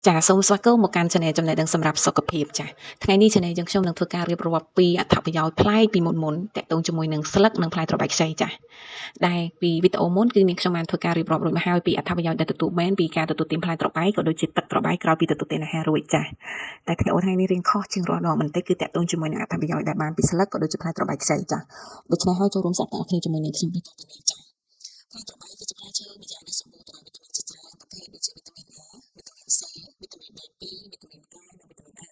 ចាសូមស្វាគមន៍មកកាន់ Channel ចំណេះដឹងសម្រាប់សុខភាពចាថ្ងៃនេះ Channel យើងខ្ញុំនឹងធ្វើការរៀបរាប់ពីអត្ថប្រយោជន៍ប្លែកពីមុនមុនតាក់ទងជាមួយនឹងស្លឹកនិងផ្លែត្របែកខ្ចីចាដែលពីវីដេអូមុនគឺនាងខ្ញុំបានធ្វើការរៀបរាប់រួចមកហើយពីអត្ថប្រយោជន៍ដែលទទួលបានពីការទទួលទានផ្លែត្របែកក៏ដូចជាទឹកត្របែកក្រោយពីទទួលទានអាហាររួចចាតែថ្ងៃអូថ្ងៃនេះរៀងខុសជាងរាល់ដងបន្តិចគឺតាក់ទងជាមួយនឹងអត្ថប្រយោជន៍ដែលបានពីស្លឹកក៏ដូចជាផ្លែត្របែកខ្ចីចាដូច្នេះហើយចូលរួមស្ដាប់ទាំងអស់គ្នាជាមួយនឹងខ្ញុំដូចតទៅនេះចាផ្លែត្របែកគឺជាផ្លែឈើម្យ៉ាងដែលសម្បូរទៅដោយវីតាមីនជាច្រើនប្រភេទដូចជាវីតាមីន A វីតាមីន C វីតាមីន B2 វីតាមីន K និងវីតាមីន E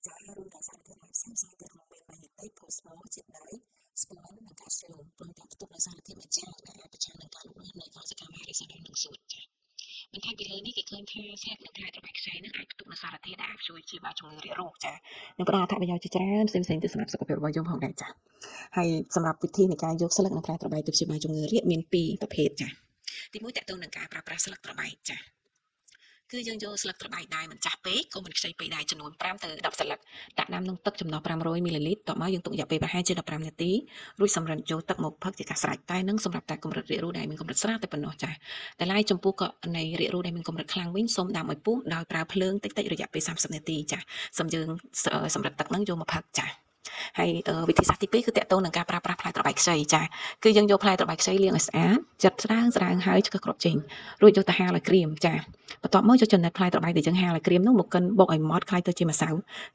ចាហើយរួមទាំងសារធាតុរ៉ែផ្សេងៗទៀតរួមមានម៉ាញេទិក ផូស្វ័រ ជាតិដែក ស្ពាន់និងកាល់ស្យូមព្រមទាំងផ្ទុកនូវសារធាតុម្យ៉ាងដែលអាចប្រឆាំងនឹងការលូតលាស់នៃកោសិកាមហារីកសាដុះនិងសួតចាបន្ថែមពីលើនេះគេឃើញថាស្លឹកនិងផ្លែត្របែកខ្ចីនឹងអាចផ្ទុកនូវសារធាតុដែលអាចជួយព្យាបាលជំងឺរាករូសចានិងផ្ដល់អត្ថប្រយោជន៍ជាច្រើនផ្សេងៗទៅសម្រាប់សុខភាពរបស់យើងផងដែរចាហើយសម្រាប់វិធីនៃការយកស្លឹកនិងផ្លែត្របែកទៅព្យាបាលជំងឺរាកមានពីរប្រភេទចាទីមួយតកតងនឹងការប្រើប្រាស់ស្លឹកត្របែកចាគឺយើងយកស្លឹកត្របែកដែរមិនចាស់ពេកក៏មិនខ្ចីពេកដែរចំនួន5ទៅ10ស្លឹកដាក់ដាំក្នុងទឹកចំណុះ500មីលីលីត្រតមកយើងទុករយៈពេលប្រហែលជា15នាទីរួចសម្រិតយកទឹកមកផឹកជាការស្រេចតែនឹងសម្រាប់តែកម្រិតរាករូសដែលមានកម្រិតស្រាលតែប៉ុណ្ណោះចា៎តែឡែកចំពោះករណីរាករូសដែលមានកម្រិតខ្លាំងវិញសូមដាំឲ្យពុះដោយប្រើភ្លើងតិចៗរយៈពេល30នាទីចា៎សូមយើងសម្រិតទឹកហ្នឹងយកមកផឹកចា៎ហើយវិធីសាស្ត្រទី2គឺតាក់ទងនឹងការប្រើប្រាស់ផ្លែត្របែកខ្ចីចាគឺយើងយកផ្លែត្របែកខ្ចីលាងឲ្យស្អាតចិតស្ដើងស្ដើងហើយឆ្កឹះគ្រាប់ចេញរួចយកទៅហាលឲ្យក្រៀមចាបន្ទាប់មកយកចំណិតផ្លែត្របែកដែលយើងហាលឲ្យក្រៀមនោះមកកិនបុកឲ្យម៉ត់ក្លាយទៅជាម្សៅ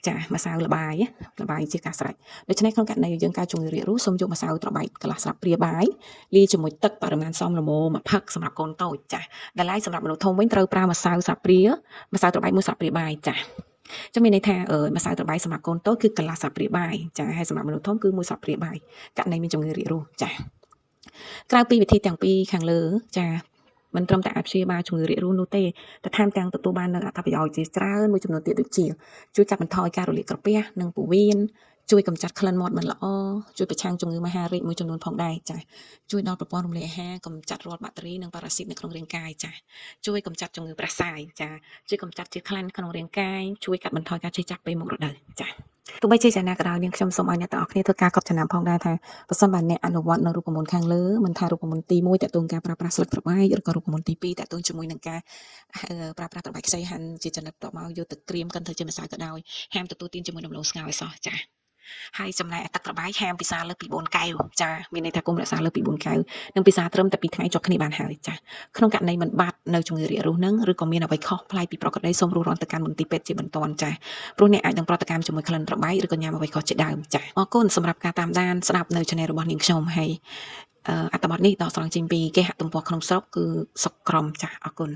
ចាម្សៅល្បាយល្បាយជាការស្រេចដូច្នេះក្នុងករណីយើងកើតជំងឺរាករូសសូមយកម្សៅត្របែកកន្លះស្លាបព្រាបាយលាយជាមួយទឹកបរិមាណសមល្មមមកផឹកសម្រាប់កូនតូចចាដែលឡែកសម្រាប់មនុស្សធំវិញត្រូវប្រើម្សៅស្លាបព្រាម្សៅត្របែកមួយស្លាបព្រាបាយចាចាំមានន័យថាម្សៅត្របែកសម្រាប់កូនតូចគឺកន្លះស្លាបព្រាបាយចាហើយសម្រាប់មនុស្សធំគឺមួយស្លាបព្រាបាយករណីមានជំងឺរាករូសចាក្រៅពីវិធីទាំងពីរខាងលើចាមិនត្រឹមតែអាចព្យាបាលជំងឺរាករូសនោះទេតែថែមទាំងទទួលបាននូវអត្ថប្រយោជន៍ជាច្រើនមួយចំនួនទៀតដូចជាជួយកាត់បន្ថយការរលាកក្រពះនិងពោះវៀនជួយកម្ចាត់ក្លិនមាត់មិនល្អជួយប្រឆាំងជំងឺមហារីកមួយចំនួនផងដែរចាជួយដល់ប្រព័ន្ធរំលាយអាហារកម្ចាត់រាល់បាក់តេរីនិងប៉ារ៉ាស៊ីតនៅក្នុងរាងកាយចាជួយកម្ចាត់ជំងឺផ្ដាសាយចាជួយកម្ចាត់ជាតិខ្លាញ់ក្នុងរាងកាយជួយកាត់បន្ថយការឈឺចាប់ពេលមករដូវចាទោះបីជាយ៉ាងណាក៏ដោយនាងខ្ញុំសូមឲ្យអ្នកទាំងអស់គ្នាធ្វើការកត់ចំណាំផងដែរថាប្រសិនបើអ្នកអនុវត្តនៅរូបមន្តខាងលើមិនថារូបមន្តទី1តាក់ទងការប្រើប្រាស់ស្លឹកត្របែកឬក៏រូបមន្តទី2តាក់ទងជាមួយនឹងការប្រើប្រាស់ត្របែកខ្ចីហាន់ជាចំណិតតមកយកទៅក្រៀមកិនធ្វើជាម្សៅក៏ដោយហាមទទួលទានជាមួយដំឡូងស្ងោរឲ្យសោះចាហើយចំណែកទឹកត្របែកហាមពិសាលើសពី4កែវចាមានន័យថាគុំរក្សាលើសពី4កែវនិងពិសាត្រឹមតែ2ថ្ងៃជាប់គ្នាបានហើយចាក្នុងករណីមិនបាត់នៅជំងឺរាករូសនឹងឬក៏មានអ្វីខុសប្លែកពីប្រក្រតីសូមរុះរាន់ទៅកាន់មន្ទីរពេទ្យជាបន្ទាន់ចាព្រោះអ្នកអាចនឹងប្រតិកម្មជាមួយក្លិនត្របែកឬក៏ញ៉ាំអ្វីខុសជាដើមចាអរគុណសម្រាប់ការតាមដានស្ដាប់នៅ Channel របស់នាងខ្ញុំហើយអត្ថបទនេះដកស្រង់ចេញពីគេហទំព័រក្នុងស្រុកគឺសុកក្រមចាអរគុណ។